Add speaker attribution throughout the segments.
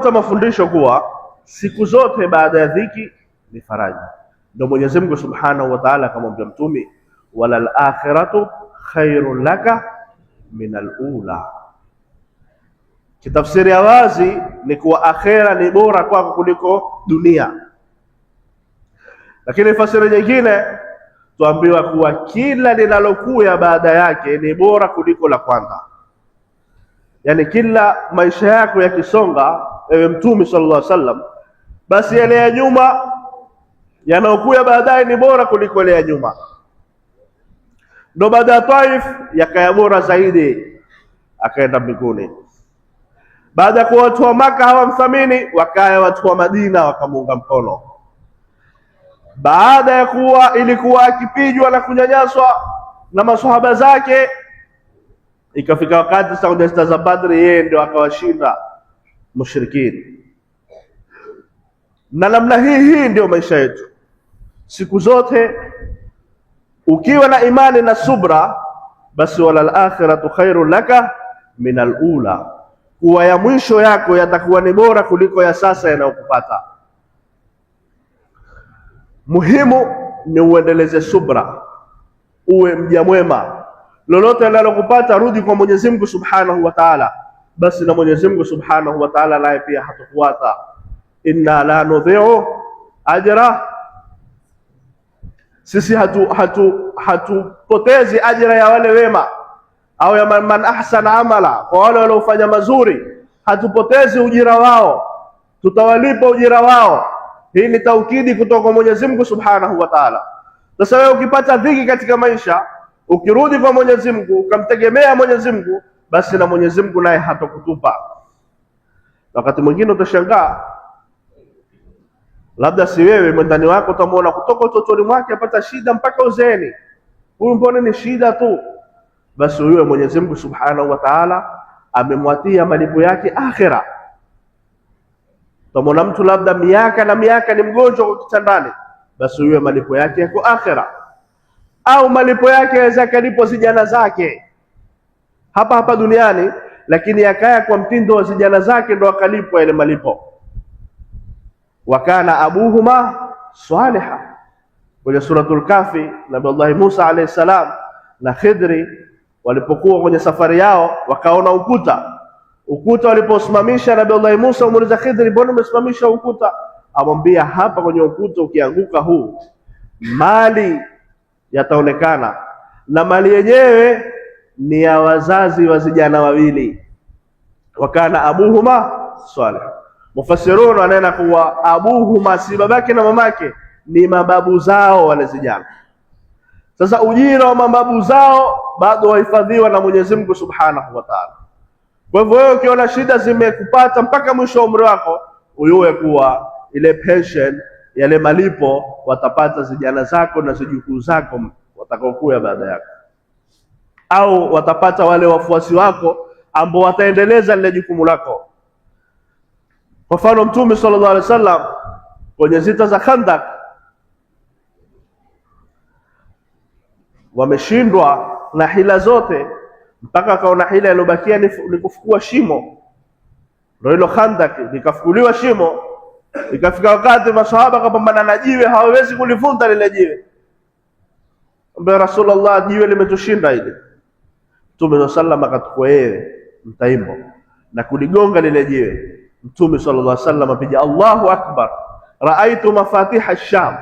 Speaker 1: Tupata mafundisho kuwa siku zote baada ya dhiki ni faraja. Ndio Mwenyezi Mungu Subhanahu wa Ta'ala akamwambia Mtume, walal akhiratu khairun laka min alula. Kitafsiri ya wazi ni kuwa akhera ni bora kwako kuliko dunia, lakini fasiri nyingine tuambiwa kuwa kila linalokuya baada yake ni bora kuliko la kwanza. Yaani kila maisha yako yakisonga, ewe Mtume sallallahu alaihi wasallam, basi yale ya nyuma yanayokuya baadaye ni bora kuliko yale ya nyuma. Ndo baada ya Taif yakaya bora zaidi, akaenda mbinguni. Baada ya kuwa watu wa Maka hawamthamini, wakaya watu wa Madina wakamuunga mkono. Baada ya kuwa ilikuwa akipijwa na kunyanyaswa na maswahaba zake, ikafika wakati sasa kwenye zita za Badri, yeye ndio akawashinda mushrikini. Na namna hii hii ndio maisha yetu siku zote. Ukiwa na imani na subra, basi walal akhiratu khairun laka min alula, kuwa ya mwisho yako yatakuwa ni bora kuliko ya sasa yanayokupata. Muhimu ni uendeleze subra, uwe mja mwema. Lolote linalokupata rudi kwa Mwenyezi Mungu Subhanahu wa Ta'ala, basi na Mwenyezi Mungu Subhanahu wa Ta'ala naye pia hatakuwata. Inna la nudhi'u ajra, sisi hatupotezi ajira ya wale wema au ya man ahsana amala, kwa wale waliofanya mazuri hatupotezi ujira wao, tutawalipa ujira wao. Hii ni taukidi kutoka kwa Mwenyezi Mungu Subhanahu wa Ta'ala. Sasa wewe ukipata dhiki katika maisha, ukirudi kwa Mwenyezi Mungu ukamtegemea Mwenyezi Mungu, basi na Mwenyezi Mungu naye hatakutupa. Wakati mwingine utashangaa, labda si wewe, mwendani wako utamuona kutoka utotoni mwake apata shida mpaka uzeeni, huyu mbona ni shida tu? Basi huyo Mwenyezi Mungu Subhanahu wa Ta'ala amemwatia malipo yake akhira. Utamwona mtu labda miaka na miaka ni mgonjwa kwa kitandani, basi huyo malipo yake yako akhira, au malipo yake yaweza yakalipwa zijana zake hapa hapa duniani, lakini yakaya kwa mtindo wa zijana zake ndo akalipwa yale malipo. Wakana abuhuma saliha, kwenye Suratul Kafi, Nabii Allah Musa alayhi salam na Khidri walipokuwa kwenye safari yao wakaona ukuta. Ukuta waliposimamisha, Nabii Allah Musa amuuliza Khidri, mbona umesimamisha ukuta? Amwambia, hapa kwenye ukuta ukianguka huu mali yataonekana, na mali yenyewe ni ya wazazi wa vijana wawili. Wakana abuhuma salih. Mufassirun wanena kuwa abuhuma si babake na mamake, ni mababu zao wale vijana. Sasa ujira wa mababu zao bado wahifadhiwa na Mwenyezi Mungu Subhanahu wa Ta'ala. Kwa hivyo wewe ukiona shida zimekupata mpaka mwisho wa umri wako, uyue kuwa ile pension, yale malipo watapata vijana zako na zijukuu zako watakaokuya baada yako, au watapata wale wafuasi wako ambao wataendeleza lile jukumu lako. Kwa mfano Mtume sallallahu alaihi wasallam kwenye zita za Khandak wameshindwa na hila zote, mpaka akaona hila iliyobakia ni kufukua shimo. Ndio hilo Khandak, likafukuliwa shimo. Ikafika wakati masahaba akapambana na jiwe, hawawezi kulivunta lile jiwe. Ambaye Rasulullah, jiwe limetushinda ile. Mtume sallam akachukua yeye mtaimbo na kuligonga lile jiwe. Mtume sallallahu alaihi wasallam apiga Allahu akbar, raaitu mafatiha sham.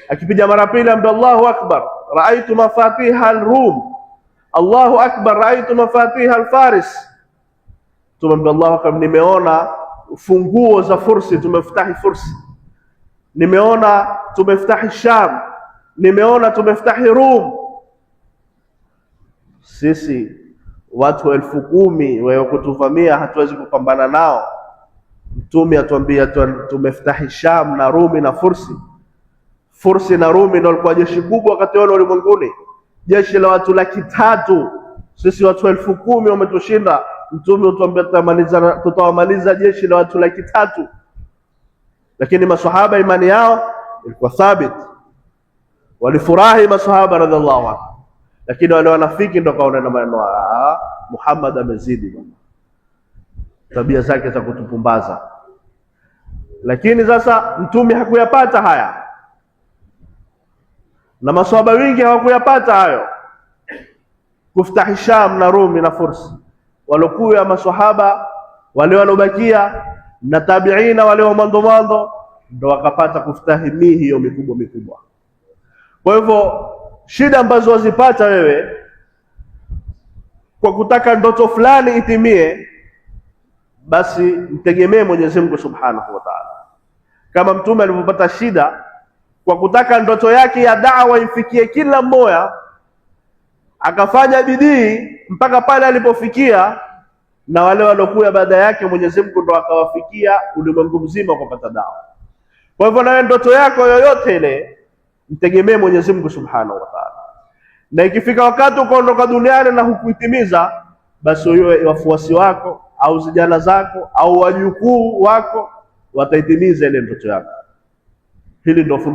Speaker 1: Akipiga mara pili ambaye Allahu akbar, raaitu mafatiha al-Rum, Allahu akbar, raaitu mafatiha al-Faris. Mtume ambaye Allahu akbar, nimeona funguo za fursi, tumefutahi fursi, nimeona tumefutahi Sham, nimeona tumefutahi Rum. Sisi watu 10,000 wao kutuvamia hatuwezi kupambana nao. Mtume atuambia tumefutahi Sham na Rumi na Fursi. Fursi na Rumi ndio walikuwa jeshi kubwa wakati wale ulimwenguni, jeshi la watu 300,000. Sisi watu 10,000 wametushinda. Mtume utuambia tutawamaliza jeshi la watu 300,000. Lakini maswahaba imani yao ilikuwa thabit, walifurahi maswahaba radhiallahu anhu. Lakini wale wanafiki ndio kaona na maneno, Muhammad amezidi bwana. Tabia zake za kutupumbaza. Lakini sasa Mtume hakuyapata haya na maswahaba wengi hawakuyapata hayo, kuftahi Sham na Rumi na Furs, walokuya maswahaba wale walobakia na tabiina wale wa mwanzo mwanzo ndo wakapata kuftahi miji hiyo mikubwa mikubwa. Kwa hivyo shida ambazo wazipata wewe kwa kutaka ndoto fulani itimie, basi mtegemee Mwenyezi Mungu Subhanahu wa Ta'ala, kama Mtume alivyopata shida kwa kutaka ndoto yake ya da'wa imfikie kila mmoja, akafanya bidii mpaka pale alipofikia, na wale waliokuja baada yake Mwenyezi Mungu ndo akawafikia ulimwengu mzima kupata dawa. Kwa hivyo, nawe ndoto yako yoyote ile mtegemee Mwenyezi Mungu Subhanahu wa Ta'ala, na ikifika wakati ukaondoka duniani na hukuitimiza, basi wewe wafuasi wako au vijana zako au wajukuu wako wataitimiza ile ndoto yako. Hili ndio fundisho.